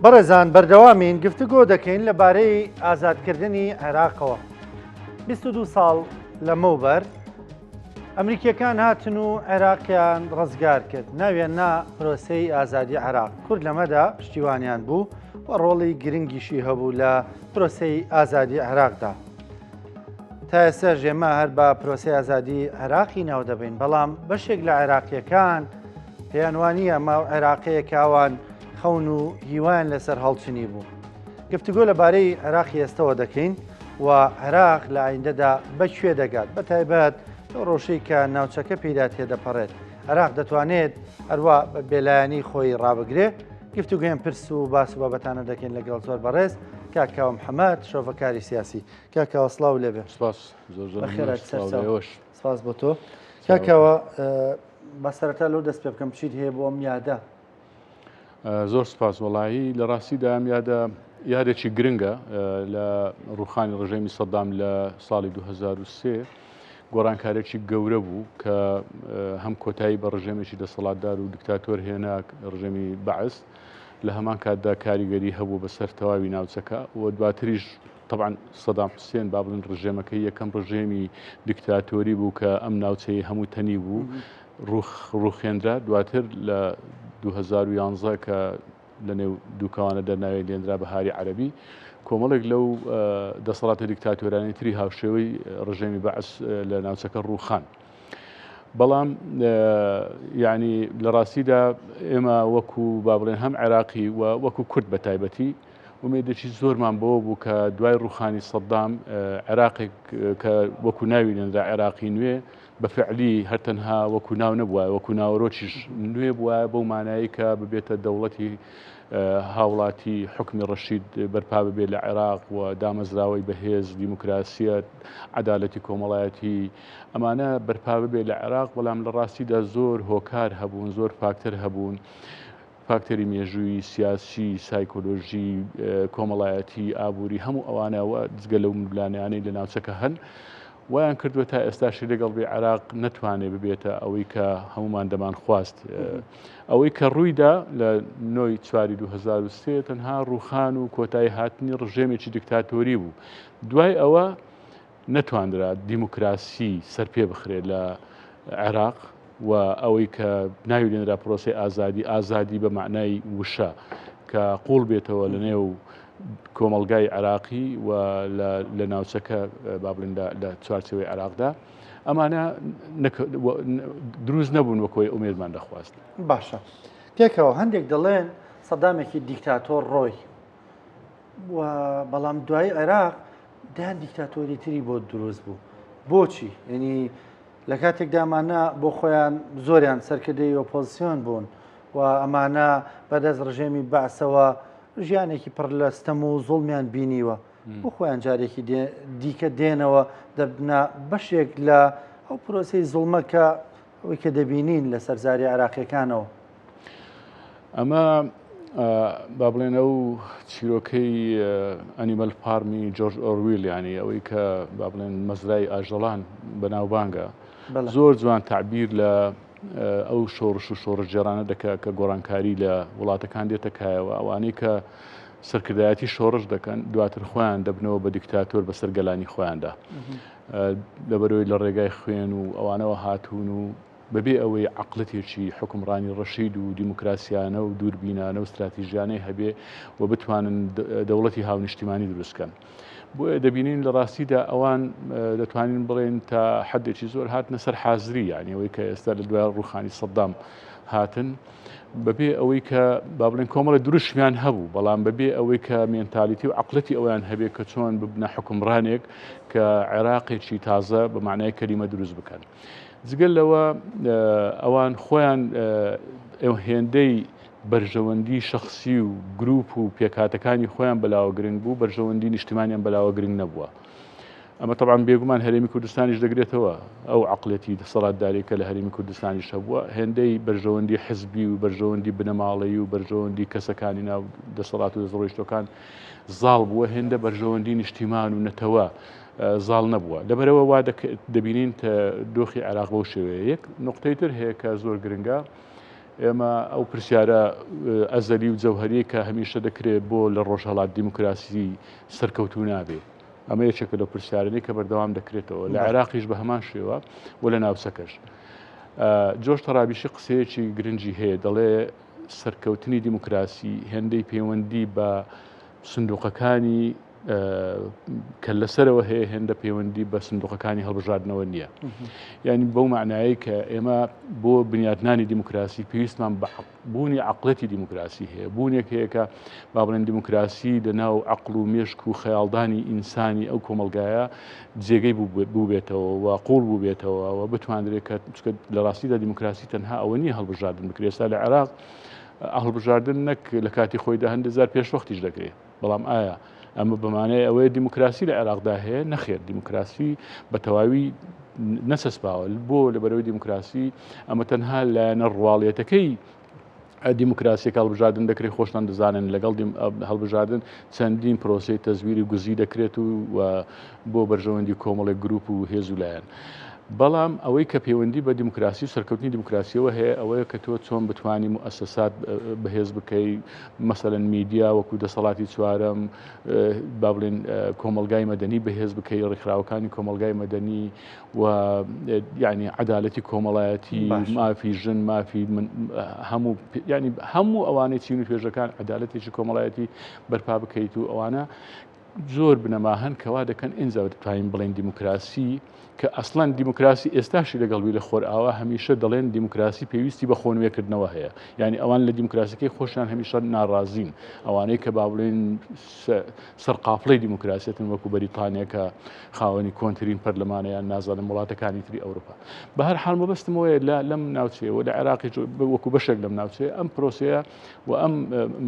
بەڕێزان بەردەوامین گفتوگۆ دەکەین لەبارەی ئازادکردنی عێراقەوە. 22 ساڵ لەمەوبەر ئەمریکیەکان هاتن و عێراقیان ڕزگار کرد ناویان نا پرۆسەی ئازادی عێراق کورد لەمەدا پشتیوانیان بوو و ڕۆڵی گرنگیشی هەبوو لە پرۆسەی ئازادی عێراقدا. تا ئێستاش ئێمە هەر بە پرۆسەی ئازادی عێراقی ناودەبین بەڵام بەشێک لە عێراقیەکان پێیان وانە ئەمە عێراقەیە کە ئەوان خەون و هیوایان لەسەر هەڵچنی بوو. گفتوگۆ لەبارەی عێراقی ئێستەوە دەکەین و عێراق لە ئایندەدا بەکوێ دەگات بە تایبەت لەو ڕەوشەی کە ناوچەکە پێیدا تێدەپەڕێت عێراق دەتوانێت هەروا بە بێلایەنی خۆی ڕابگرێ گفتوگۆیان پرس و باس و بابەتانە دەکەین لەگەڵ زۆر بەڕێز کاک کاوە محەمەد شرۆڤەکاری سیاسی کاک کاوە سڵاو لێبێ. سپاس زۆر زۆر بەخێرات سڵاو سەرچاو. لێوەش. سپاس بۆ تۆ کاک کاوە با سەرەتا لەو دەست پێ بکەم چیت هەیە بۆ ئەم یادە؟ زۆر سپاس وەڵایی لە ڕاستیدا ئەم یادە یادێکی گرنگە لە ڕوخانی ڕژێمی سەدام لە ساڵی 2003 گۆڕانکارێکی گەورە بوو کە هەم کۆتایی بە ڕژێمێکی دەسەڵاتدار و دیکتاتۆر هێنا ڕژێمی بەعس لە هەمان کاتدا کاریگەری هەبوو بەسەر تەواوی ناوچەکە و دواتریش طبعا سەدام حوسێن با بڵێن ڕژێمەکەی یەکەم ڕژێمی دیکتاتۆری بوو کە ئەم ناوچەی هەموو تەنی بوو ڕوخێنرا دواتر لە 2011 کە لە نێو دووکەوانە دەرناوێ لێنرا بەهاری عەرەبی کۆمەڵێک لەو دەسەڵاتە دیکتاتۆرانی تری هاوشێوەی ڕژێمی بەعس لە ناوچەکە ڕووخان. بەڵام یعنی لە ڕاستیدا ئێمە وەکو با بڵێن هەم عێراقی و وەکو کورد بە تایبەتی ئومێدێکی زۆرمان بەوە بوو کە دوای ڕوخانی سەدام عێراقێک کە وەکو ناوی لێنرا عێراقی نوێ بە فعلی هەر تەنها وەکو ناو نەبوایە وەکو ناوەرۆکیش نوێ بوایە بەو مانایەی کە ببێتە دەوڵەتی هاوڵاتی حوکمی ڕەشید بەرپا ببێت لە عێراق و دامەزراوەی بەهێز دیموکراسیەت عەدالەتی کۆمەڵایەتی ئەمانە بەرپا ببێت لە عێراق بەڵام لە ڕاستیدا زۆر هۆکار هەبوون زۆر فاکتەر هەبوون فاکتەری مێژوویی، سیاسی، سایکۆلۆژی، کۆمەڵایەتی، ئابووری هەموو ئەوانە و جگە لەو ململانێیانەی لە ناوچەکە هەن وایان کردووە تا ئێستاشی لەگەڵ بێ عێراق نەتوانێ ببێتە ئەوەی کە هەمومان دەمانخواست. ئەوەی کە ڕوویدا لە نۆی چواری 2003 تەنها ڕووخان و کۆتایی هاتنی ڕژێمێکی دیکتاتۆری بوو. دوای ئەوە نەتوانرا دیموکراسی سەرپێ بخرێت لە عێراق و ئەوەی کە ناوی لێنرا پرۆسەی ئازادی، ئازادی بە مەعنای وشە کە قوڵ بێتەوە لە نێو کۆمەڵگای عێراقی و لە ناوچەکە با بڵێن لە چوارچێوەی عێراقدا ئەمانە دروست نەبوون وەکۆی ئومێدمان دەخواست. باشە پێکەوە هەندێک دەڵێن سەدامێکی دیکتاتۆر ڕۆی و بەڵام دوای عێراق دەیان دیکتاتۆری تری بۆ دروست بوو بۆچی یعنی لە کاتێکدا ئەمانە بۆ خۆیان زۆریان سەرکردەی ئۆپۆزسیۆن بوون و ئەمانە بەدەست ڕژێمی بەعسەوە ژیانێکی پڕ لە ستەم و زوڵمیان بینیوە بۆ خۆیان جارێکی دیکە دێنەوە دەبنە بەشێک لە ئەو پرۆسەی زوڵمە کە ئەوەی کە دەبینین لەسەر زاری عێراقیەکانەوە. ئەمە با بڵێن ئەو چیرۆکەی ئەنیمەل فارمی جۆرج ئۆرویل ینی ئەوەی کە با بڵێن مەزرای ئاژەڵان بەناوبانگە زۆر جوان تعبیر لە ئەو شۆڕش و شۆڕشگێڕانە دەکا کە گۆڕانکاری لە وڵاتەکان دێتە کایەوە ئەوانەی کە سەرکردایەتی شۆڕش دەکەن دواتر خۆیان دەبنەوە بە دیکتاتۆر بەسەر گەلانی خۆیاندا لەبەرەوەی لە ڕێگای خوێن و ئەوانەوە هاتوون و بەبێ ئەوەی عەقڵەتێکی حوکمڕانی ڕەشید و دیموکراسیانە و دووربینانە و ستراتیژیانەی هەبێ و بتوانن دەوڵەتی هاونیشتیمانی دروست کەن. بۆیە دەبینین لە ڕاستیدا ئەوان دەتوانین بڵێن تا حدێکی زۆر هاتنە سەر حازری یعنی ئەوەی کە ئێستا لە دوای ڕوخانی سەدام هاتن بەبێ ئەوەی کە با بڵێن کۆمەڵی دروشمیان هەبوو بەڵام بەبێ ئەوەی کە مێنتالیتی و عقلەتی ئەویان هەبێ کە چۆن ببنە حکومڕانێک کە عێراقێکی تازە بە معنای کەلیمە دروست بکەن. جگە لەوە ئەوان خۆیان هێندەی بەرژەوەندی شخصی و گروپ و پێکهاتەکانی خۆیان بەلاوە گرنگ بوو بەرژەوەندی نیشتمانیان بەلاوە گرنگ نەبووە. ئەمە طبعا بێگومان هەرێمی کوردستانیش دەگرێتەوە ئەو عقلێتی دەسەڵاتداری کە لە هەرێمی کوردستانیش هەبووە هێندەی بەرژەوەندی حزبی و بەرژەوەندی بنەماڵەیی و بەرژەوەندی کەسەکانی ناو دەسەڵات و دەستڕۆیشتەکان زاڵ بووە هێندە بەرژەوەندی نیشتیمان و نەتەوە زاڵ نەبووە لەبەرەوە وا دەبینین دۆخی عێراق بەو شێوەیە یەک نقطەی تر هەیە کە زۆر گرنگە. ئێمە ئەو پرسیارە ئەزەلی و جەوهەریە کە هەمیشە دەکرێت بۆ لە ڕۆژهەڵات دیموکراسی سەرکەوتوو نابێ ئەمە یەکێکە لەو پرسیارانەی کە بەردەوام دەکرێتەوە لە عێراقیش بە هەمان شێوە و لە ناوچەکەش. جۆش تەرابیشی قسەیەکی گرنگی هەیە دەڵێ سەرکەوتنی دیموکراسی هێندەی پەیوەندی بە سندوقەکانی کە لەسەرەوە هەیە هێندە پەیوەندی بە سندوقەکانی هەڵبژاردنەوە نییە. یعنی بەو معنایی کە ئێمە بۆ بنیاتنانی دیموکراسی پێویستمان بە بوونی عەقڵێتی دیموکراسی هەیە، بوونێک هەیە کە با بڵێن دیموکراسی لە ناو عەقڵ و مێشک و خەیاڵدانی ئینسانی ئەو کۆمەڵگایە جێگەی بووبێتەوە و قوڵ بووبێتەوە و بتواندرێت کە چونکە لە ڕاستیدا دیموکراسی تەنها ئەوە نییە هەڵبژاردن بکرێت ئێستا لە عێراق هەڵبژاردن نەک لە کاتی خۆیدا هەندێک جار پێشوەختیش دەکرێت. بەڵام ئایا ئەمە بەمانای ئەوەیە دیموکراسی لە عێراقدا هەیە؟ نەخێر دیموکراسی بە تەواوی نەچەسپاوە بۆ لەبەرەوەی دیموکراسی ئەمە تەنها لایەنە ڕواڵیەتەکەی دیموکراسیەکە هەڵبژاردن دەکرێت خۆشتان دەزانن لەگەڵ هەڵبژاردن چەندین پرۆسەی تەزویری گوزی دەکرێت و بۆ بەرژەوەندی کۆمەڵێک گروپ و هێز و لایەن. بەڵام ئەوەی کە پەیوەندی بە دیموکراسی و سەرکەوتنی دیموکراسیەوە هەیە ئەوەیە کە تۆ چۆن بتانی موئەسەسات بەهێز بکەی مەسەلەن میدیا وەکو دەسەڵاتی چوارەم با بڵێن کۆمەڵگای مەدەنی بەهێز بکەی ڕێکخراوەکانی کۆمەڵگای مەدەنی و یعنی عەدالەتی کۆمەڵایەتی مافی ژن مافی هەموو ینی هەموو ئەوانەی چین و توێژەکان عەدالەتێکی کۆمەڵایەتی بەرپا بکەیت و ئەوانە زۆر بنەما هەن کە وا دەکەن ئینجا دەتوانین بڵێین دیموکراسی کە ئەسڵەن دیموکراسی ئێستاشی لەگەڵ بی لە خۆرئاوا هەمیشە دەڵێن دیموکراسی پێویستی بە خۆنوێکردنەوە هەیە یعنی ئەوان لە دیموکراسیەکەی خۆشیان هەمیشە ناڕازین ئەوانەی کە با بڵێن سەرقافڵەی دیموکراسیەتن وەکو بەریتانیا کە خاوەنی کۆنترین پەرلەمانە یان نازانم وڵاتەکانی تری ئەوروپا بە هەر حاڵ مەبەستمەوەیە لە لەم ناوچەیەوە لە عێراقی وەکو بەشێک لەم ناوچەیە ئەم پرۆسەیە و ئەم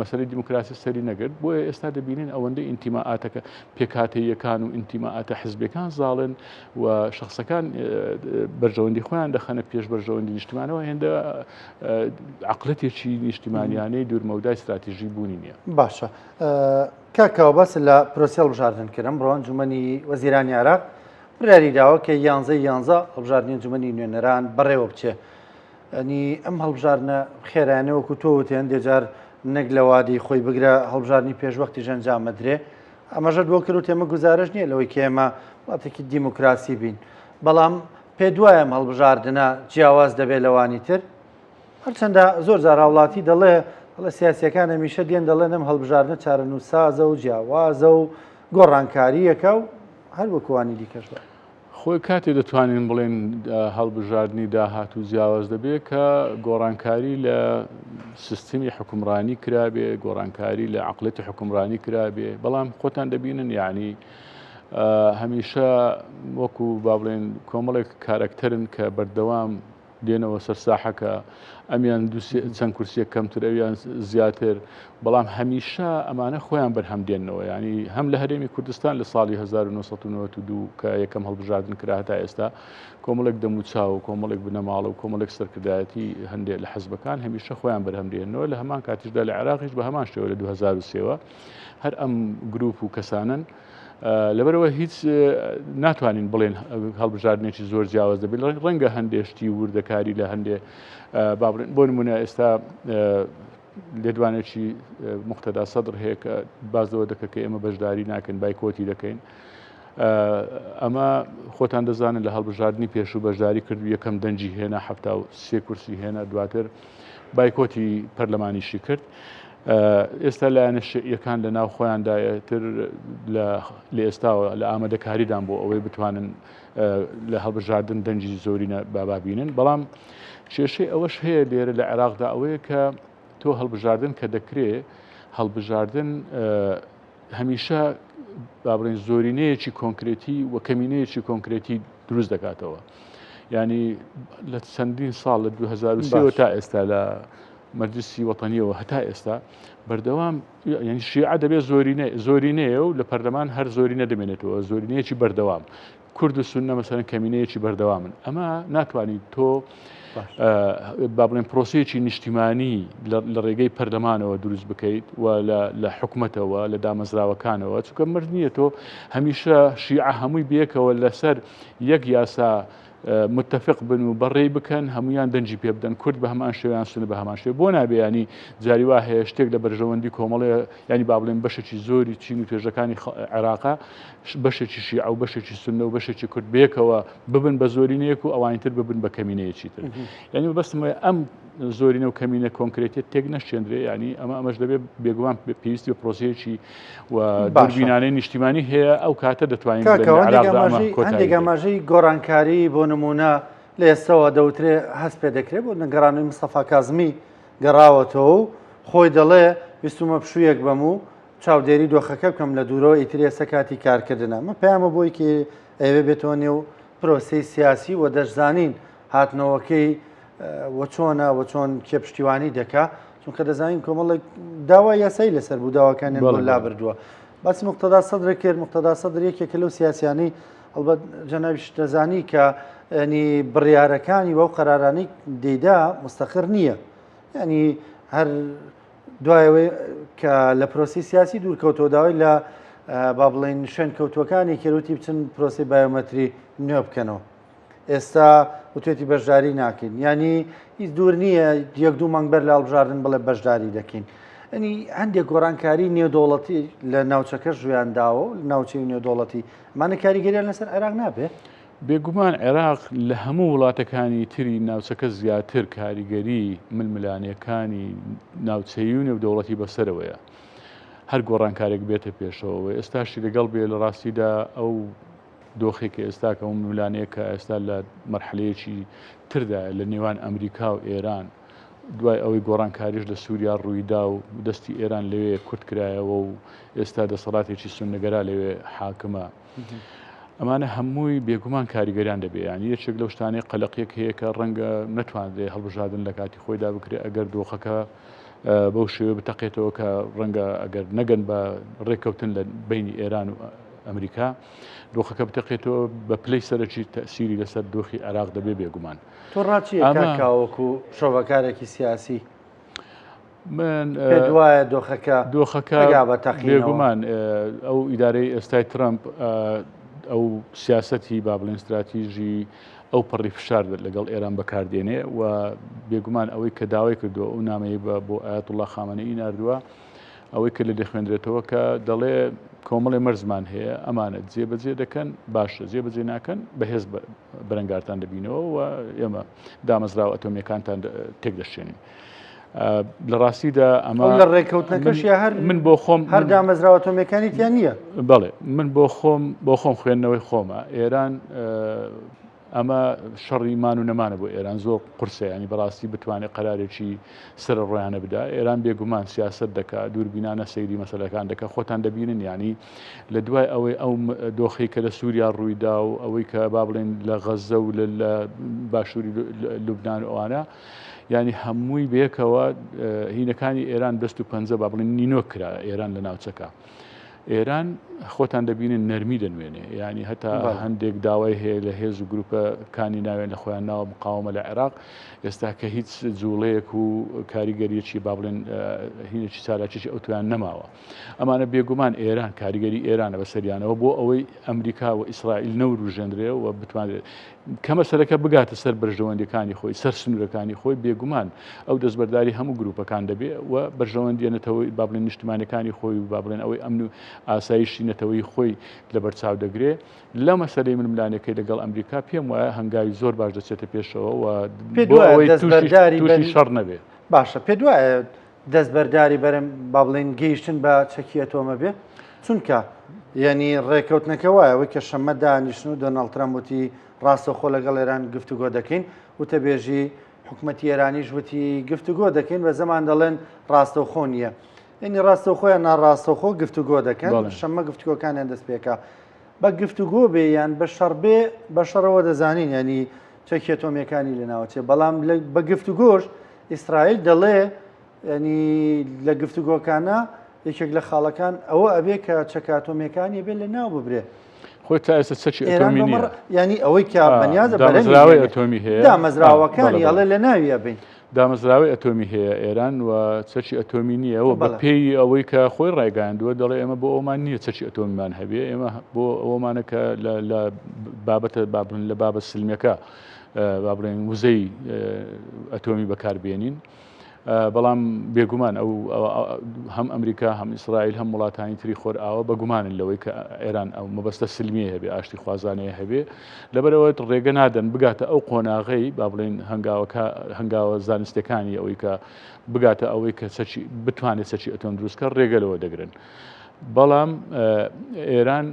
مەسەلەی دیموکراسی سەری نەگرت، بۆیە ئێستا دەبینین ئەوەندە ئینتیمائاتەکە پێکهاتەییەکان و ئینتیمائاتە حزبیەکان زاڵن و شخصەکان بەرژەوەندی خۆیان دەخەنە پێش بەرژەوەندی نیشتمانەوە هێندە عقلەتێکی نیشتیمانیانەی دوورمەودای ستراتیژی بوونی نییە. باشە کاک کاوە باس لە پرۆسەی هەڵبژاردن کرد ئەمڕۆ ئەنجومەنی وەزیرانی عێراق بڕیاری داوە کە یانزەی یانزە هەڵبژاردنی ئەنجومەنی نوێنەران بەڕێوە بچێ یانی ئەم هەڵبژاردنە خێرایانە وەکو تۆ وتی هەندێ جار نەک لە وادەی خۆی بگرە هەڵبژاردنی پێشوەختیش ئەنجام ئەدرێ ئاماژەت بۆ کرد وتی ئەمە گوزارش نییە لەوەی کە ئێمە وڵاتێکی دیموکراسی بین بەڵام پێ دوایە ئەم هەڵبژاردنە جیاواز دەبێت لەوانی تر هەرچەندە زۆر جار هاوڵاتی دەڵێ دەڵێ سیاسیەکان هەمیشە دێن دەڵێن ئەم هەڵبژاردنە چارەنووسسازە و جیاوازە و گۆڕانکارییەکە و هەر وەکوانی دیکەش بە. خۆی کاتێ دەتوانین بڵێین هەڵبژاردنی داهاتوو جیاواز دەبێت کە گۆڕانکاری لە سیستمی حکومڕانی کرابێ گۆڕانکاری لە عقلێتی حکومڕانی کرابێ بەڵام خۆتان دەبینن یعنی هەمیشە وەکو با بڵێن کۆمەڵێک کارەکتەرن کە بەردەوام دێنەوە سەر ساحەکە، ئەمیان چەند کورسیەک کەمتر ئەویان زیاتر، بەڵام هەمیشە ئەمانە خۆیان بەرهەم دێنەوە، ینی هەم لە هەرێمی کوردستان لە ساڵی 1992 کە یەکەم هەڵبژاردن کرا هەتا ئێستا کۆمەڵێک دەموچاو و کۆمەڵێک بنەماڵە و کۆمەڵێک سەرکردایەتی هەندێک لە حزبەکان هەمیشە خۆیان بەرهەم دێنەوە لە هەمان کاتیشدا لە عێراقیش بە هەمان شێوە لە 2003ەوە هەر ئەم گروپ و کەسانن لەبەرئەوە هیچ ناتوانین بڵێن هەڵبژاردنێکی زۆر جیاواز دەبێت ڕەنگە هەندێ شتی وردەکاری لە هەندێ با بڵێن بۆ نمونە ئێستا لێدوانێکی مختدا سەدر هەیە کە باز لەوە دەکە کە ئێمە بەشداری ناکەین بایکۆتی دەکەین ئەمە خۆتان دەزانن لە هەڵبژاردننی پێشوو بەشداری کرد و یەکەم دەنگی هێنا 73 کورسی هێنا دواتر بایکۆتی پەرلەمانیشی کرد ئێستا لایەنە شیعیەکان لە ناو خۆیاندا تر لە ئێستاوە لە ئامادەکاریدان بۆ ئەوەی بتوانن لە هەڵبژاردن دەنگی زۆرینە بابابینن بەڵام کێشەی ئەوەش هەیە لێرە لە عێراقدا ئەوەیە کە تۆ هەڵبژاردن کە دەکرێ هەڵبژاردن هەمیشە با بڵێن زۆرینەیەکی کۆنکرێتی و کەمینەیەکی کۆنکرێتی دروست دەکاتەوە. ینی لە چەندین ساڵ لە 2023 تا ئێستا لە مەجلیسی وەتەنیەوە هەتا ئێستا بەردەوام یعنی شیعە دەبێت زۆرینە زۆرینەیە و لە پەرلەمان هەر زۆرینە دەمێنێتەوە زۆرینەیەکی بەردەوام کورد و سوننە مەسەلەن کەمینەیەکی بەردەوامن ئەمە ناتوانیت تۆ با بڵێن پرۆسەیەکی نیشتیمانی لە ڕێگەی پەرلەمانەوە دروست بکەیت و لە حکومەتەوە لە دامەزراوەکانەوە چونکە مرد نییە تۆ هەمیشە شیعە هەمووی بێکەوە لەسەر یەک یاسا. متفق بن و بەڕێی بکەن هەمویان دەنگی پێ بدەن کورد بە هەمان شێویان سونە بە هەمان شێوە بۆ نابێ ینی جاری وا هەیە شتێک لە بەرژەوەندی کۆمەڵێ ینی با بڵێن بەشێکی زۆری چین و توێژەکانی عێراقا بەشێکی شیعە و بەشێکی سونە و بەشێکی کورد بێکەوە ببن بە زۆرینەیەک و ئەوانی تر ببن بە کەمینەیەکی تر یعنی بەستم ئەم زۆرینە و کەمینە کۆنکرێتیە تێک نەشێندرێ ینی ئەمە ئەمەش دەبێت بێگومان پێویستی بە پرۆسەیەکی و دووربینانەی نیشتیمانی هەیە ئەو کاتە دەتوانین هەندێک ئاماژەی گۆڕانکاری بۆ نمونە لە ئێستەوە دەوترێ هەست پێ دەکرێت بۆ نەگەڕانەوەی مستەفا کازمی گەڕاوەتەوە و خۆی دەڵێ ویستومە پشوویەک بەم و چاودێری دۆخەکە بکەم لە دوورەوە ئیتر ئێستا کاتی کارکردنە مە پەیامە بۆی کە ئەوێ بێتەوە نێو پرۆسەی سیاسی و دەشزانین هاتنەوەکەی وە چۆنە وە چۆن کێ پشتیوانی دەکا چونکە دەزانین کۆمەڵێک داوای یاسایی لەسەر بوو داواکانیان بۆ لابردووە باسی مقتەدا سەدر کرد مقتەدا سەدر یەکێکە لەو سیاسیانەی ئەڵبەت جەنابیش دەزانی کە ینی بڕیارەکانی وەو قەرارانەی دەیدا مستەقر نییە ینی هەر دوایەوەی کە لە پرۆسی سیاسی دوورکەوتەوە داوای لە با بڵێن شوێن کەوتوەکانی کەروتی بچن پرۆسی بایۆمەتری نوێ بکەنەوە ئێستا وتێتی بەشداری ناکەین ینی هیچ دوور نییە یەک دوو مانگ بەر لە هەڵبژاردن بڵێ بەشداری دەکەین ئەنی هەندێک گۆڕانکاری نێودەوڵەتی لە ناوچەکە ژیان داوە و ناوچەی نێودەوڵەتی ئەمانە کاریگەریان لەسەر عێراق نابێ؟ بێگومان عێراق لە هەموو وڵاتەکانی تری ناوچەکە زیاتر کاریگەری ململانێکانی ناوچەیی و نێودەوڵەتی بەسەرەوەیە. هەر گۆڕانکارێک بێتە پێشەوە و ئێستاشی لەگەڵ بێ لە ڕاستیدا ئەو دۆخێک کە ئێستا کە ئەو ململانێیە کە ئێستا لە مەرحەلەیەکی تردایە لە نێوان ئەمریکا و ئێران دوای ئەوەی گۆڕانکاریش لە سووریا ڕوویدا و دەستی ئێران لەوێ کورت کرایەوە و ئێستا دەسەڵاتێکی سوننەگەرا لەوێ حاکمە. ئەمانە هەمووی بێگومان کاریگەریان دەبێ یانی یەکێک لەو شتانەی قەلەقیەک هەیە کە ڕەنگە نەتوانرێ هەڵبژاردن لە کاتی خۆیدا بکرێ ئەگەر دۆخەکە بەو شێوە بتەقێتەوە کە ڕەنگە ئەگەر نەگەن بە ڕێککەوتن لە بینی ئێران و ئەمریکا دۆخەکە بتەقێتەوە بە پلەی سەرەکی تەسیری لەسەر دۆخی عێراق دەبێ بێگومان. تۆ ڕاچیە کاوەکو شۆڤەکارێکی سیاسی من پێت وایە دۆخەکە دۆخەکە بە تەقینەوە؟ بێگومان ئەو ئیدارەی ئێستای ترەمپ ئەو سیاسەتی با بڵێن ستراتیژی ئەو پەڕی فشار لەگەڵ ئێران بەکاردێنێ و بێگومان ئەوەی کە داوای کردووە ئەو نامەیە بە بۆ ئایەتوڵڵا خامنەیی ناردووە ئەوەی کە لە دەخوێندرێتەوە کە دەڵێ کۆمەڵێ مەرزمان هەیە ئەمانە جێبەجێ دەکەن باشە جێبەجێ ناکەن بەهێز بەرەنگارتان دەبینەوە و ئێمە دامەزراوە ئەتۆمیەکانتان تێک دەشێنین. لە ڕاستیدا ئەمە لە ڕێککەوتنەکەش هەر من بۆ خۆم هەر دامەزراوە ئەتۆمیەکانی تیا نییە. بەڵێ من بۆ خۆم بۆ خۆم خوێندنەوەی خۆمە ئێران ئەمە شەڕی مان و نەمانە بۆ ئێران زۆر قورسە ینی بەڕاستی بتوانێت قەرارێکی سەر ڕۆیانە بدا ئێران بێگومان سیاست دەکا دووربینانە سەیری مەسلەکان دەکە خۆتان دەبینن ینی لە دوای ئەوەی ئەو دۆخی کە لە سووریا ڕوویدا و ئەوەی کە با بڵێن لە غەزە و لە باشووری لوبناان و ئەوانە ینی هەمووی بەیەکەوە هینەکانی ئێران دەست و پەنجە با بڵێن نینۆک کرا ئێران لە ناوچەکە. ئێران خۆتان دەبینن نەرمی دەنوێنێ یانی هەتا هەندێک داوای هەیە لە هێز و گروپەکانی ناوێن لە خۆیان ناوە مقاومە لە عێراق ئێستا کە هیچ جوڵەیەک و کاریگەریەکی با بڵێن هینێکی چالاکیی ئەوتویان نەماوە ئەمانە بێگومان ئێران کاریگەری ئێرانە بەسەریانەوە بۆ ئەوەی ئەمریکا و ئیسرائیل نەوروژێنرێ و بتوانرێت کە مەسەلەکە بگاتە سەر بەرژەوەندیەکانی خۆی، سەر سنوورەکانی خۆی، بێگومان ئەو دەستبەرداری هەموو گرووپەکان دەبێ و بەرژەوەندیە نەتەوەی با بڵێن نیشتمانیەکانی خۆی و با بڵێن ئەوەی ئەمن و ئاسایشی نەتەوەی خۆی لەبەرچاو دەگرێ. لە مەسەلەی ململانێکەی لەگەڵ ئەمریکا پێم وایە هەنگاوی زۆر باش دەچێتە پێشەوە و پێت بۆ وایە ئەوەی تووشی دەستبەرداری تووشی بن شەڕ نەبێ. باشە پێت وایە دەستبەرداری بەرم با بڵێین گەیشتن بە چەکی ئەتۆمە بێ؟ چونکە یعنی ڕێکەوتنەکە وایە ئەوەی کە شەممە دانیشتن و دۆناڵد ترەمپ وتی ڕاستەوخۆ لەگەڵ ئێران گفتوگۆ دەکەین، وتەبێژی حکومەتی ئێرانیش وتی گفتوگۆ دەکەین، بە زەمان دەڵێن ڕاستەوخۆ نییە. یعنی ڕاستەوخۆ یان ناڕاستەوخۆ گفتوگۆ دەکەن، شەممە گفتوگۆکانیان دەست پێکا. بە گفتوگۆ بێ یان بە شەڕ بێ، بە شەڕەوە دەزانین یعنی چەکی ئەتۆمییەکانی لەناوەچێ، بەڵام بە گفتوگۆش ئیسرائیل دەڵێ ینی لە گفتوگۆکانە یەکێک لە خاڵەکان ئەوە ئەبێ کە چەکە ئەتۆمیەکانی بێ لە ناو ببرێ. خۆی تا ئێستا چەکی ئەتۆمی نییە. ینی ئەوەی کە بەنیازە دامەزراوەی ئەتۆمی هەیە دامەزراوەکانی ئەڵێ لە ناوی ئەبین. دامەزراوەی ئەتۆمی هەیە ئێران و چەکی ئەتۆمی نییە و بە پێی ئەوەی کە خۆی ڕایگەیاندووە دەڵێ ئێمە بۆ ئەومان نییە چەکی ئەتۆمیمان هەبێ، ئێمە بۆ ئەوەمانە کە لە بابەتە با بڵێن لە بابە سلمیەکە با بڵێن وزەی ئەتۆمی بەکاربێنین. بەڵام بێگومان ئەو هەم ئەمریکا هەم ئیسرائیل هەم وڵاتانی تری خۆرئاوا بەگومانن لەوەی کە ئێران ئەو مەبەستە سلمیە هەبێ ئاشتی خوازانەیە هەبێ لەبەرەوە ڕێگە نادەن بگاتە ئەو قۆناغەی با بڵێن هەنگاوەکە هەنگاوە زانستەکانی ئەوەی کە بگاتە ئەوەی کە چەکی بتوانێت چەکی ئەتۆم دروستکە ڕێگە لەوە دەگرن. بەڵام ئێران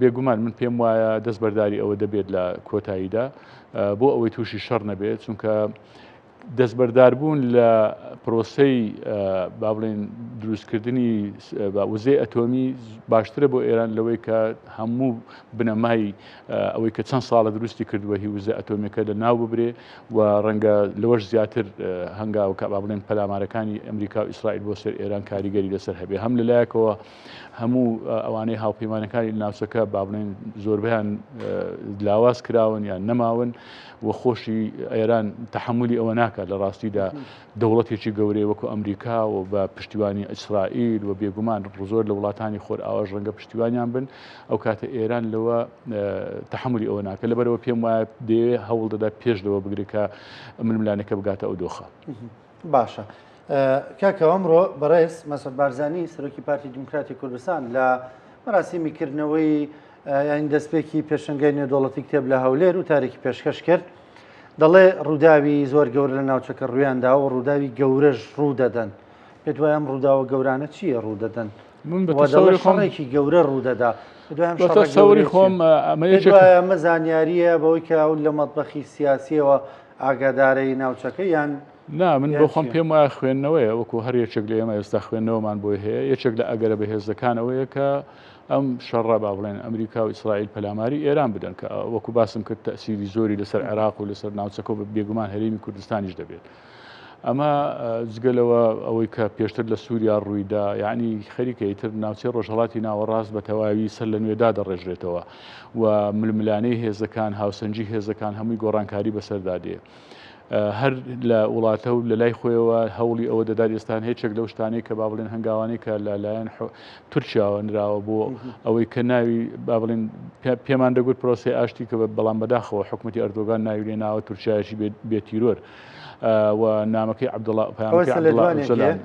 بێگومان من پێم وایە دەستبەرداری ئەوە دەبێت لە کۆتاییدا بۆ ئەوەی تووشی شەڕ نەبێت چونکە دەستبەرداربوون لە پرۆسەی با بڵێین دروستکردنی وزەی ئەتۆمی باشترە بۆ ئێران لەوەی کە هەموو بنەمای ئەوەی کە چەند ساڵە دروستی کردووە هی وزە ئەتۆمیەکە لە ناو ببرێ و ڕەنگە لەوەش زیاتر هەنگاو کە با بڵێن پەلامارەکانی ئەمریکا و ئیسرائیل بۆ سەر ئێران کاریگەری لەسەر هەبێ هەم لەلایەکەوە هەموو ئەوانەی هاوپەیمانەکانی ناوچەکە با بڵێن زۆربەیان لاواز کراون یان نەماون و خۆشی ئێران تەحەمولی ئەوە ناکات لە ڕاستیدا دەوڵەتێکی گەورەی وەکو ئەمریکا و بە پشتیوانی ئیسرائیل و بێگومان زۆر لە وڵاتانی خۆرئاواش ڕەنگە پشتیوانیان بن ئەو کاتە ئێران لەوە تەحەمولی ئەوە ناکە لەبەرەوە پێم وایە دەیەوێت هەوڵ دەدا پێش لەوە بگرێت کە ململانێکە بگاتە ئەو دۆخە. باشە کاکە ئەمڕۆ بەڕێز مەسعود بارزانی سەرۆکی پارتی دیموکراتی کوردستان لە مەراسیمی کردنەوەی یانی دەستپێکی پێشەنگای نێودەوڵەتی کتێب لە هەولێر و تارێکی پێشکەش کرد دەڵێ ڕووداوی زۆر گەورە لە ناوچەکە ڕوویاندا و ڕووداوی گەورەش ڕوو دەدەن پێت وایە ئەم ڕووداوە گەورانە چییە ڕوو دەدەن من بە تەسەوری خۆم شەڕێکی گەورە ڕوو دەدا بە تەسەوری خۆم ئەمە یەکێک ئەمە زانیارییە بەوەی کە ئەو لە مەتبەخی سیاسیەوە ئاگادارەی ناوچەکە یان نا من بۆ خۆم پێم وایە خوێندنەوەیە وەکو هەر یەکێک لە ئێمە ئێستا خوێندنەوەمان بۆی هەیە یەکێک لە ئەگەرە بەهێزەکان ئەوەیە کە ئەم شەڕە با بڵێن ئەمریکا و ئیسرائیل پەلاماری ئێران بدەن کە وەکو باسم کرد تەسیری زۆری لەسەر عێراق و لەسەر ناوچەکە و بێگومان هەرێمی کوردستانیش دەبێت. ئەمە جگە لەوە ئەوەی کە پێشتر لە سووریا ڕوویدا یعنی خەریکە ئیتر ناوچەی ڕۆژهەڵاتی ناوەڕاست بە تەواوی سەر لە نوێدا دەڕێژرێتەوە و ململانێی هێزەکان هاوسەنگی هێزەکان هەمووی گۆڕانکاری بەسەردا دێ. هەر لە وڵاتە و لە لای خۆیەوە هەوڵی ئەوە دەدات ئێستان هیچێک لەو شتانەی کە با بڵێن هەنگاوانەی کە لە لایەن تورکیاوە نراوە بۆ ئەوەی کە ناوی با بڵێن پێمان دەگوت پرۆسەی ئاشتی کە بەڵام بەداخەوە حکوومەتی ئەردۆگان ناوی لێ ناوە تورکیایەکی بێ تیرۆر و نامەکەی عەبدوڵا پەیامەکەی عەبدوڵا ئۆجەلان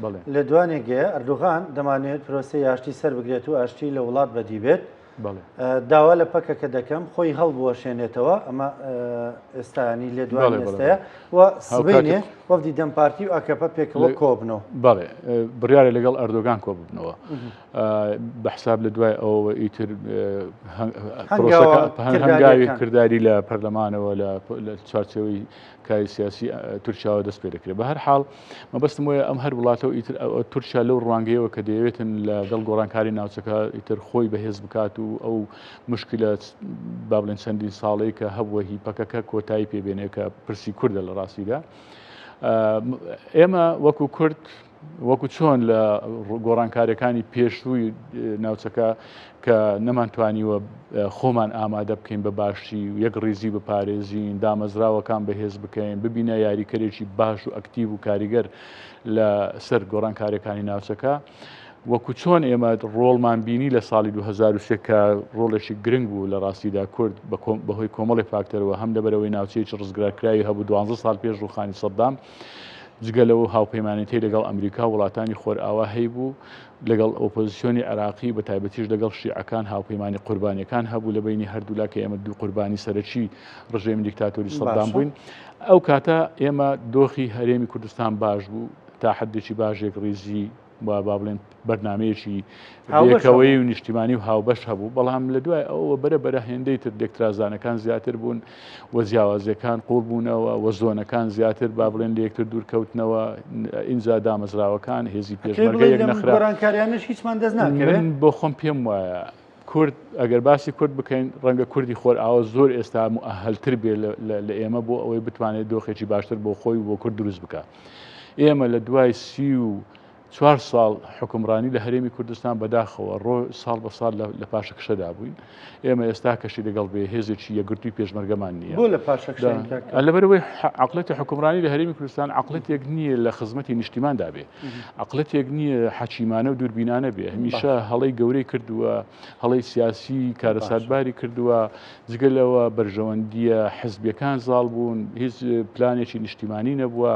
بەڵێ لێدوانێک ئەردۆغان دەمانەوێت پرۆسەی ئاشتی سەر بگرێت و ئاشتی لە وڵات بەدی بێت داوا لە پەکەکە دەکەم خۆی هەڵبوەشێنێتەوە ئەمە ئێستانی لێدوانی ئێستەیە و سبەینێ وەفدی دەم پارتی و ئاکەپە پێکەوە کۆبنەوە. بەڵێ بڕیارە لەگەڵ ئەردۆگان کۆببنەوە بە حساب لە دوای ئەوەوە ئیتر هەنگاوی کرداری لە پەرلەمانەوە لە چوارچێوەی کاری سیاسی تورکیاوە دەست پێ دەکرێت بە هەر حاڵ مەبەستم وەیە ئەم هەر وڵاتە و ئیتر تورکیا لەو ڕوانگەیەوە کە دەیەوێتن لەگەڵ گۆڕانکاری ناوچەکە ئیتر خۆی بەهێز بکات و ئەو مشکلە با بڵێن چەندین ساڵەی کە هەبووە هی پەکەکە کۆتایی پێبێنێ کە پرسی کوردە لە ڕاستیدا ئێمە وەکو کورد وەکو چۆن لە گۆڕانکاریەکانی پێشووی ناوچەکە کە نەمانتوانیوە خۆمان ئامادە بکەین بە باشی و یەک ڕیزی بپارێزین دامەزراوەکان بەهێز بکەین ببینە یاریکەرێکی باش و ئەکتیڤ و کاریگەر لە سەر گۆڕانکاریەکانی ناوچەکە وەکو چۆن ئێمە ڕۆڵمان بینی لە ساڵی 2003 کە ڕۆڵێکی گرنگ بوو لە ڕاستیدا کورد بەهۆی کۆمەڵی فاکتەرەوە هەم لەبەرەوەی ناوچەیەکی ڕزگارکراوی هەبوو 12 ساڵ پێش ڕوخانی سەدام جگە لەو هاوپەیمانێتیی لەگەڵ ئەمریکا و وڵاتانی خۆرئاوا هەیبوو، لەگەڵ ئۆپۆزسیۆنی عێراقی بە تایبەتیش لەگەڵ شیعەکان هاوپەیمانی قوربانیەکان هەبوو لە بەینی هەردوولا کە ئێمە دوو قوربانی سەرەکی ڕژێمی دیکتاتۆری سەدام بووین. ئەو کاتە ئێمە دۆخی هەرێمی کوردستان باش بوو تا حدێکی باش یەکڕیزی و با بڵێن بەرنمەیەکی هاوکەوەی و نیشتیمانی و هاوبەش هەبوو بەڵام لە دوای ئەوە بەرە بەرە هێندەی تر لێکترازانەکان زیاتر بوون و جیاوازیەکان قوڵ بوونەوە و زۆنەکان زیاتر با بڵێن لە یەکتر دوورکەوتنەوە ئینجا دامەزراوەکان هێزی پێشمەرگە یەک نەخرا گۆڕانکاریانش هیچمان دەست ناکەوێت من بۆ خۆم پێم وایە کورد ئەگەر باسی کورد بکەین ڕەنگە کوردی خۆرئاوا زۆر ئێستا موئەهەلتر بێ لە ئێمە بۆ ئەوەی بتوانێت دۆخێکی باشتر بۆ خۆی و بۆ کورد دروست بکات ئێمە لە دوای چوار ساڵ حوکمڕانی لە هەرێمی کوردستان بەداخەوە ڕۆ ساڵ بە ساڵ لە پاشەکشەدا بووین. ئێمە ئێستا کەشی لەگەڵ بێ هێزێکی یەکگرتووی پێشمەرگەمان نییە. بۆ لە پاشەکشەین کاک؟ لەبەرئەوەی عەقڵێتی حوکمڕانی لە هەرێمی کوردستان عەقڵێتێک نییە لە خزمەتی نیشتیماندا بێ. عەقڵێتێک نییە حەکیمانە و دووربینانە بێ. هەمیشە هەڵەی گەورەی کردووە، هەڵەی سیاسی کارەساتباری کردووە. جگە لەوە بەرژەوەندییە حزبیەکان زاڵ بوون، هیچ پلانێکی نیشتیمانی نەبووە،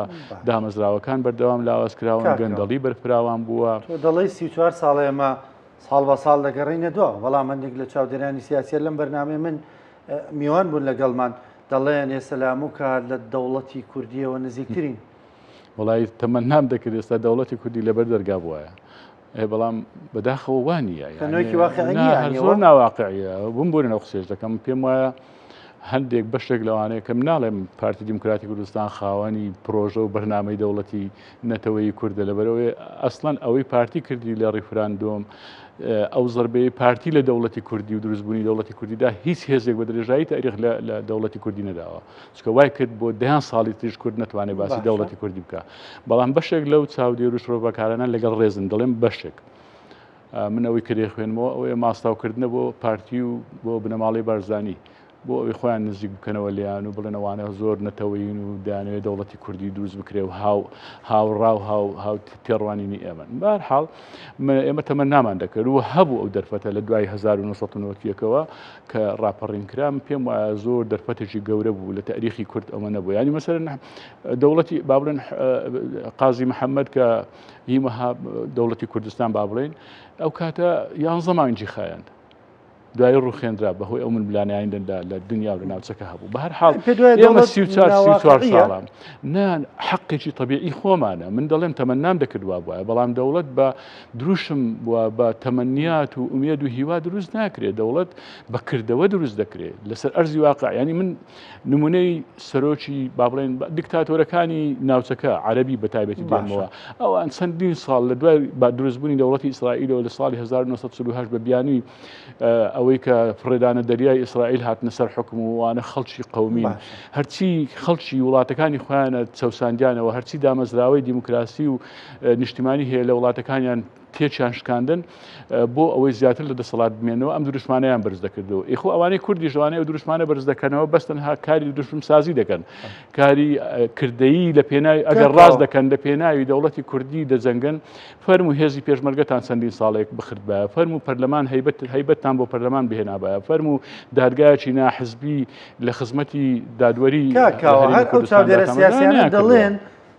دامەزراوەکان بەردەوام لاواز کراون، گەندەڵی بەرفراوان بووە. تۆ دەڵێی 34 ساڵە ئێمە ساڵ بە ساڵ دەگەڕێینە دواوە، بەڵام هەندێک لە چاودێرانی سیاسیە لەم بەرنامەی من میوان بوون لەگەڵمان دەڵێن ئێستا لە هەموو کات لە دەوڵەتی کوردیەوە نزیکترین. وەڵای تەمەنام دەکرد ئێستا دەوڵەتی کوردی لەبەر دەرگا بوایە. ئێ بەڵام بەداخەوە وا نییە نوێکی واقعی نییە هەر زۆر ناواقعیە بمبورن ئەو قسەیش دەکەم پێم وایە هەندێک بەشێک لەوانەیە کە مناڵێم پارتی دیموکراتی کوردستان خاوەنی پرۆژە و بەرنامەی دەوڵەتی نەتەوەی کوردە لەبەرەوەی ئەسڵەن ئەوەی پارتی کردی لە ڕیفراندۆم ئەو زربەی پارتی لە دەوڵەتی کوردی و دروستبوونی دەوڵەتی کوردیدا هیچ هێزێک بە درێژایی تاریخ لە دەوڵەتی کوردی نەداوە چونکە وای کرد بۆ دەیان ساڵی تریش کورد نەتوانێت باسی دەوڵەتی کوردی بکە بەڵام بەشێک لەو چاودێر و شرۆڤەکارانە لەگەڵ ڕێزم دەڵێم بەشێک من ئەوەی کە دەیخوێنمەوە ئەوەیە ماستاوکردنە بۆ پارتی و بۆ بنەماڵەی بارزانی بۆ ئەوەی خۆیان نزیک بکەنەوە لێیان و بڵێن ئەوانە زۆر نەتەوەین و دەیانەوێت دەوڵەتی کوردی دروست بکرێ و هاو هاوڕا و هاو هاو تێڕوانینی ئێمەن بەهەرحاڵ ئێمە تەمەنامان دەکرد و هەبوو ئەو دەرفەتە لە دوای 1990ەوە کە ڕاپەڕین کرا من پێم وایە زۆر دەرفەتێکی گەورە بوو لە تاریخی کورد ئەمە نەبوو ینی مەسەرەن دەوڵەتی با بڵێن قازی محەممەد کە هیمەها دەوڵەتی کوردستان با بڵێن ئەو کاتە یانزە مانگی خایاند دوایی ڕوخێنرا بەهۆی ئەو ململانێیان لە دنیا و لە ناوچەکە هەبوو بە هەر حاڵ ئێمە 34 ساڵە نا حەقێکی طبیعی خۆمانە من دەڵێم تەمەنام دەکرد وا بوایە بەڵام دەوڵەت بە دروشم و بە تەمەنیات و ئومێد و هیوا دروست ناکرێت دەوڵەت بە کردەوە دروست دەکرێت لەسەر ئەرزی واقع ینی من نمونەی سەرۆکی با بڵێن دیکتاتۆرەکانی ناوچەکە عەربی بە تایبەتی دێنمەوە ئەوان چەندین ساڵ لە دوای با دروستبوونی دەوڵەتی ئیسرائیلەوە لە ساڵی 1948 بە بیانوی ئەوەی کە فڕێدانە دەریای ئیسرائیل هاتنە سەر حکم و وانە خەڵکی قومین هەرچی خەڵکی وڵاتەکانی خۆیانە چەساندیانەوە هەرچی دامەزراوەی دیموکراسی و نیشتیمانی هەیە لە وڵاتەکانیان تێکیان شکاندن بۆ ئەوەی زیاتر لە دەسەڵات بمێنەوە ئەم دروشمانیان بەرز دەکردەوە ئیخۆ ئەوانەی کوردی ژوانەیە و دروشمانە بەرز دەکەنەوە بەس تەنها کاری دروشم سازی دەکەن کاری کردەیی لە پێناوی ئەگەر ڕاست دەکەن لە پێناوی دەوڵەتی کوردی دەجەنگن فەرمو هێزی پێشمەرگەتان چەندین ساڵێک بخردبایە فەرمو پەرلەمان هەیبەت هەیبەتتان بۆ پەرلەمان بهێنابایە فەرمو دادگایەکی ناحزبی لە خزمەتی دادوەری هەر ئەو چاودێرە سیاسیانە دەڵێن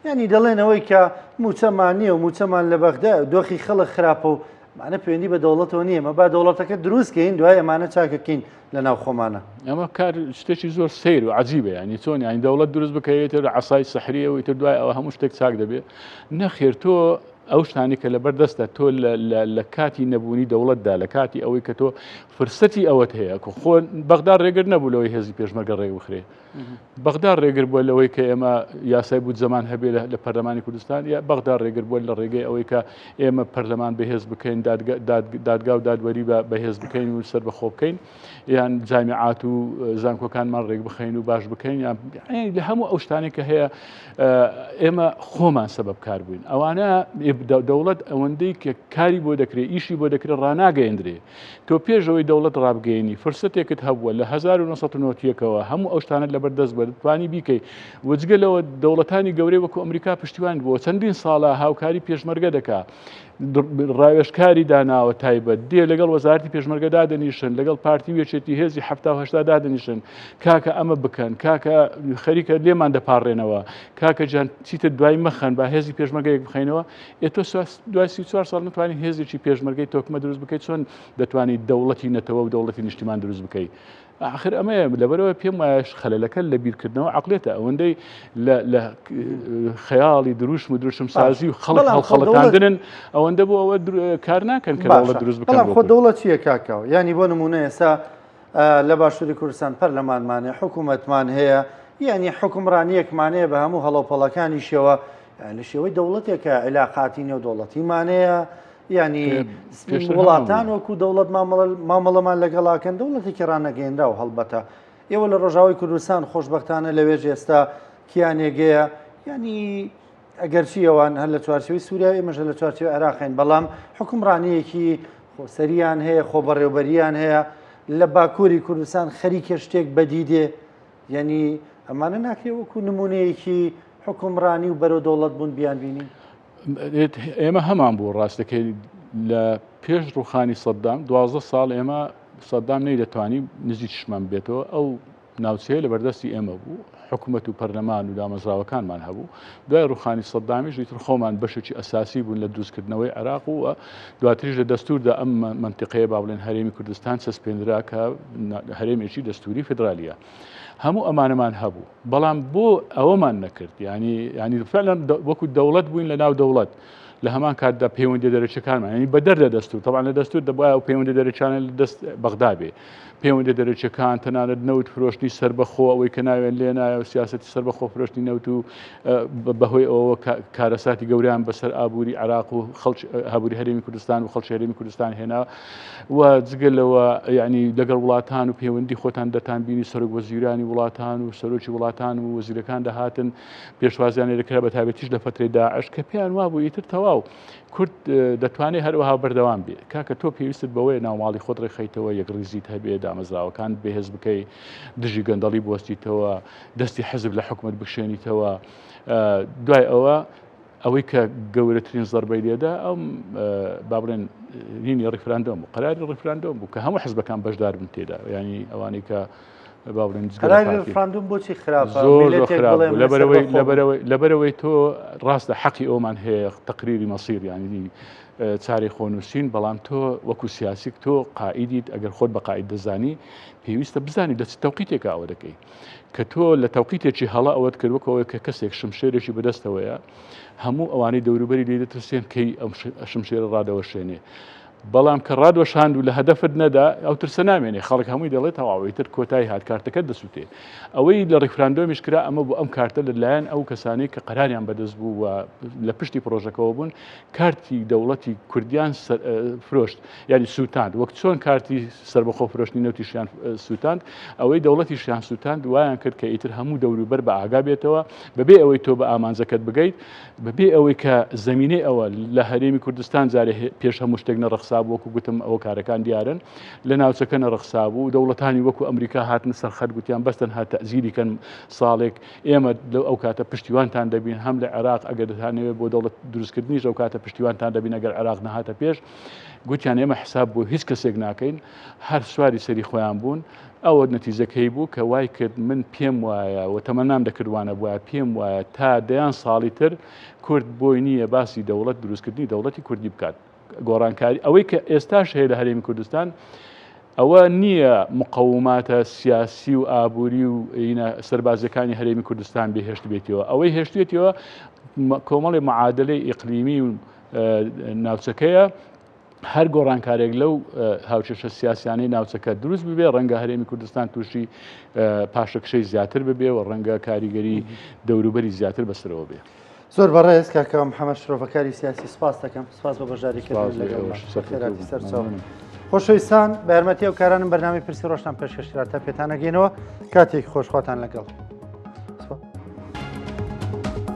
یانی دەڵێن ئەوەی کە مووچەمان نییە و مووچەمان لە بەغدایە و دۆخی خەڵک خراپە و ئەمانە پەیوەندی بە دەوڵەتەوە نییە، ئێمە با دەوڵەتەکە دروست کەین دوای ئەمانە چاکەکەین لە ناو خۆمانە. ئەمە کار شتێکی زۆر سەیر و عەجیبە یانی چۆن یانی دەوڵەت دروست بکەیت تر عەسای سەحریە و ئیتر دوای ئەوە هەموو شتێک چاک دەبێت نەخێر تۆ ئەو شتانی کە لەبەر دەستە تۆ لە کاتی نەبوونی دەوڵەتدا لە کاتی ئەوەی کە تۆ فرسەتی ئەوەت هەیە کە خۆ بەغدا ڕێگر نەبوو لەوەی هێزی پێشمەرگە ڕێک بخرێ بەغدا ڕێگر بووە لەوەی کە ئێمە یاسای بودجەمان هەبێ لە پەرلەمانی کوردستان یا بەغدا ڕێگر بووە لە ڕێگەی ئەوەی کە ئێمە پەرلەمان بەهێز بکەین دادگا و دادوەری بەهێز بکەین و سەر بەخۆ بکەین یان جامیعات و زانکۆکانمان ڕێک بخەین و باش بکەین یان لە هەموو ئەو شتانێک کە هەیە ئێمە خۆمان سەبەب کار بووین ئەوانە دەوڵەت ئەوەندەی کە کاری بۆ دەکرێت ئیشی بۆ دەکرێت ڕناگەیەندرێ تۆ پێش ئەوەی دەوڵەت ڕابگەیەنی فرسەتێکت هەبووە لە 1991 ەوە هەموو ئەو شتانەت لەبەر دەست بووە دەتوانی بیکەی و جگە لەوە دەوڵەتانی گەورەی وەکو ئەمریکا پشتیوانت بووە چەندین ساڵە هاوکاری پێشمەرگە دەکا ڕاوێژکاری داناوە تایبەت دێ لەگەڵ وەزارەتی پێشمەرگە دادەنیشن لەگەڵ پارتی و یەکێتی هێزی 70 دادەنیشن کاکە ئەمە بکەن کاکە خەریکە لێمان دەپاڕێنەوە کاکە جان چیتر دوای مەخەن با هێزی پێشمەرگەیەک بخەینەوە ئێ تۆ دوای 34 ساڵ نتوانانی هێزێکی پێشمەرگەی تۆکمە دروست بکەیت چۆن دەتوانیت دەوڵەتی نەتەوە و دەوڵەتی نیشتیمان دروست بکەیت آخر ئەمەیە لەبەرەوە پێم وایە خەلەلەکە لە بیرکردنەوە عقلێتە ئەوەندەی لە خەیاڵی دروشم و دروشم سازی و خەڵک هەڵخەڵەتاندنن ئەوەندە بۆ ئەوە کار ناکەن کە دەوڵەت دروست بکەن خۆ دەوڵەت چییە کاکاوە ینی بۆ نمونە ئێستا لە باشووری کوردستان پەرلەمانمان هەیە، حکوومەتمان هەیە، یانی حوکمڕانییەکمان هەیە بە هەموو هەڵەوپەڵەکانیشیەوە، لە شێوەی دەوڵەتێکە عیلاقاتی نێودەوڵەتیمان هەیە، یانی وڵاتان وەکو دەوڵەت مامەڵەمان لەگەڵاکەن، دەوڵەتێکی ڕانەگەیەنراو هەڵبەتە. ئێوە لە ڕۆژاوای کوردستان خۆشبەختانە لەوێش ئێستا کیانێک هەیە، یانی. ئەگەرچی ئەوان هەر لە چوارچێوەی سووریا و ئێمەش هەر لە چوارچێوەی عێراقین، بەڵام حوکمڕانییەکی خۆسەرییان هەیە، خۆبەڕێوبەرییان هەیە، لە باکووری کوردستان خەریکە شتێک بەدی دێ، یەنی ئەمانە ناکرێ وەکوو نموونەیەکی حوکمڕانی و بەرەو دەوڵەت بوون بیانبینین؟ ئێمە هەمان بوو ڕاستەکەی لە پێش ڕوخانی سەددام 12 ساڵ ئێمە سەددام نەیدەتوانی نزیکیشمان بێتەوە ئەو ناوچەیە لە بەردەستی ئێمە بوو، حکومەت و پەرلەمان و دامەزراوەکانمان هەبوو. دوای ڕووخانی سەدامیش ئیتر خۆمان بەشێکی ئەساسی بوون لە دروستکردنەوەی عێراق و دواتریش لە دەستووردا ئەم مەنتیقەیە با بڵێن هەرێمی کوردستان چەسپێنرا کە هەرێمێکی دەستووری فیدرالییە. هەموو ئەمانەمان هەبوو، بەڵام بۆ ئەوەمان نەکرد، یانی یانی فعلا وەکو دەوڵەت بووین لە ناو دەوڵەت. لە هەمان کاتدا پەیوەندی دەرەکیەکانمان ینی بەدەر لە دەستور طبعا لە دەستور دەبواە ئەو پەیوەندی دەرەکیانە لە دەست بەغدا بێ پەیوەندی دەرەکیەکان تەنانەت نەوت فرۆشتنی سربەخۆ ئەوەی کە ناوێن لێنایە و سیاستی سربەخۆ فرۆشتنی نەوت و بەهۆی ئەوە کارەساتی گەوریان بەسەر ئابووری عراق و خەڵک هابووری هەرێمی کوردستان و خەڵکی هەرێمی کوردستان هێنا و جگە لەوە یعنی لەگەڵ وڵاتان و پەیوەندی خۆتان دەتان بینی سەرۆک وەزیرانی وڵاتان و سەرۆکی وڵاتان و وەزیرەکان دەهاتن پێشوازیان لێ دەکرا بە تایبەتیش لە فەترەی داعش کە پێیان وابوو ئیتر تەواو کورد دەتوانێت هەروەها بەردەوام بێ کاکە تۆ پێویستت بەوەیە ناوماڵی خۆت ڕێکخەیتەوە یەکڕیزیت هەبێ دامەزراوەکان بەهێز بکەی دژی گەندەڵی بوەستیتەوە دەستی حەزب لە حکومت بکشێنیتەوە دوای ئەوە ئەوەی کە گەورەترین زەربەی لێدا ئەم با بڵێن هینی ڕیفراندۆم بوو قەراری ڕیفراندۆم بوو کە هەموو حزبەکان بەشدار بن تێدا ینی ئەوانەی کە با بڵێن قەراری ڕیفراندۆم بۆچی خراپە زۆر خراپ لەبەرەوەی لەبەرەوەی لەبەرەوەی تۆ ڕاستە حەقی ئەومان هەیە تەقریری مەسیر ینی چارەی خۆنووسین بەڵام تۆ وەکو سیاسیک تۆ قائیدیت ئەگەر خۆت بە قائید دەزانی پێویستە بزانی لە چ تەوقیتێکە ئەوە دەکەی کە تۆ لە تەوقیتێکی هەڵە ئەوەت کرد وەک ئەوەی کە کەسێک شمشێرێکی بەدەستەوەیە هەموو ئەوانەی دەوروبەری لێ دەترسێن کەی ئەم شمشێرە ڕادەوەشێنێ بەڵام کە ڕادوەشاند و لە هەدەفت نەدا ئەو ترسە نامێنێ خەڵک هەمووی دەڵێت تەواوی تر کۆتایی هات کارتەکە دەسووتێ ئەوەی لە ڕیفراندۆمیش کرا ئەمە بۆ ئەم کارتە لەلایەن ئەو کەسانەی کە قەراریان بەدەست بوو و لە پشتی پرۆژەکەەوە بوون کارتی دەوڵەتی کوردیان فرۆشت یانی سووتاند وەک چۆن کارتی سربەخۆ فرۆشتنی نەوتیشیان سووتاند ئەوەی دەوڵەتیشیان سووتاند وایان کرد کە ئیتر هەموو دەوروبەر بە ئاگا بێتەوە بەبێ ئەوەی تۆ بە ئامانجەکەت بگەیت بەبێ ئەوەی کە زمینەی ئەوە لە هەرێمی کوردستان جارێ پێش هەموو شتێک نەڕەخسا وەکو گوتم ئەوە کارەکان دیارن لە ناوچەکە نەڕەخسا بوو دەوڵەتانی وەکو ئەمریکا هاتن سەرخەت گوتیان بەس تەنها تەزیری کەن ساڵێک ئێمە لەو ئەو کاتە پشتیوانتان دەبین هەم لە عێراق ئەگەر دەتانەوێت بۆ دەوڵەت دروستکردنیش ئەو کاتە پشتیوانتان دەبین ئەگەر عێراق نەهاتە پێش گوتیان ئێمە حساب بۆ هیچ کەسێک ناکەین هەر سواری سەری خۆیان بوون ئەوە نەتیجەکەی بوو کە وای کرد من پێم وایە و تەمەنام دەکرد وانە بووە پێم وایە تا دەیان ساڵی تر کورد بۆی نییە باسی دەوڵەت دروستکردنی دەوڵەتی کوردی بکات گۆڕانکاری ئەوەی کە ئێستاش هەیە لە هەرێمی کوردستان ئەوە نییە مقەوماتە سیاسی و ئابووری و سەربازیەکانی هەرێمی کوردستان بێهێشت بێتەوە ئەوەی هێشتێتەوە کۆمەڵی معادلەی ئیقلیمی و ناوچەکەیە هەر گۆڕانکارێک لەو هاوکێشە سیاسیانەی ناوچەکە دروست ببێ ڕەنگە هەرێمی کوردستان تووشی پاشەکشەی زیاتر ببێ و ڕەنگە کاریگەری دەوروبەری زیاتر بەسەرەوە بێ. زۆر بەڕێز کاک کاوە محەمەد شرۆڤەکاری سیاسی سپاس دەکەم سپاس بۆ بەشداری کردن لەگەڵمان خێراتی سەرچاو خۆشەویستان بە یارمەتی ئەو کارانم بەرنامەی پرسی ڕۆژتان پێشکەش کرا تا پێتانەگەینەوە کاتێکی خۆش خواتان لەگەڵ.